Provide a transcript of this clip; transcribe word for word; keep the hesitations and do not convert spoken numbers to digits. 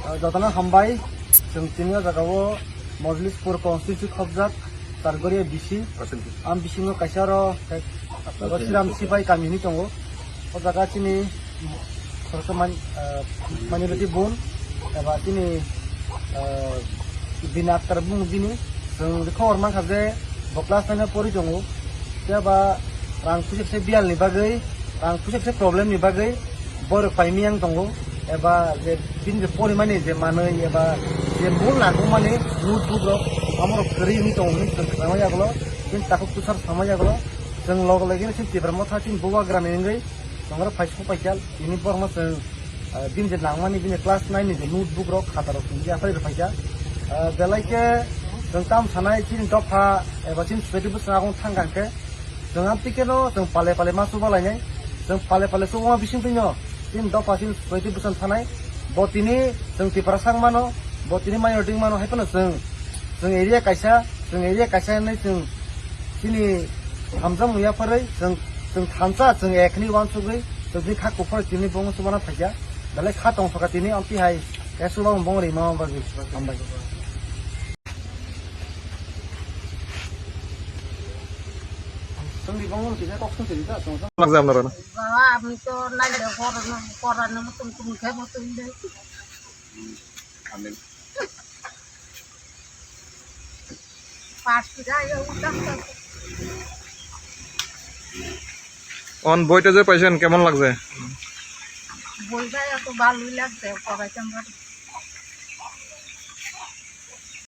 Ah, jotono hambai, chwng tini o jaga o Mojlispur constituency khobjak Targoria B C. Am bisingo kaisa oro, eh, oro Siram Sipai kami hinwi tongo. O jaga chini khoroksa man-, ah, minority bun, eba chini, ah, bini akhtar bung bini. Chwng khobor mankha je bo class nine o pori tongo. Phiya ba rang puisa kisa biyal ni bagwi, rang puisa kisa problem ni bagwi borok paimiyang tongo. Eba je bini je porimani je manwi eba je mul nangkukmani notebook rok amorok kwrwi wngwi tongo hinwi chwng khna manya ulo. Chini takhuk tusar samaya ulo. Chwng log logino chini Tipra Motha chini bubagrani wngwi chwng oro phai sok paikha. Tini borokno chwng, ah, bini je nangmani bini class nine ni je notebook rok khata rok chwng yapharwi rwphaikha. Ah, belai khe chwng tam sanai chini dopha eba chini society bwskango thang kha khe chwng amtwi kheno chwng pale pale ma chuba lainai. Chwng pale pale chubama bising twino chini dopha chini society bwskan thanai. Bo tini chwng Tiprasa wng mano, bo tini minority wng mano, hai phano chwng, chwng area kaisa, chwng area kaisa hinwi chwng chini hamjakmung yapharwi chwng, chwng thansa, chwng ek hinwi uansugwi chwng tini kha kuphur tini bongni chubana phaikha. Belai kha tong thokha tini amtwi hai, khe chubamung bong rima bagwi. Hambai. Chwngni bongni kisa kok swng sidi ta, chwng. Baba, আমি তো নাইলে ঘর, ঘর আনে মতন তুমি খেয়ে মতন দেয়। Amin. পাঁচ টাকা, এই উঠলাম তো। On বইটা যে পাইছেন, কেমন লাগছে? বইটা এত ভালোই লাগছে, পড়াইতে আমার।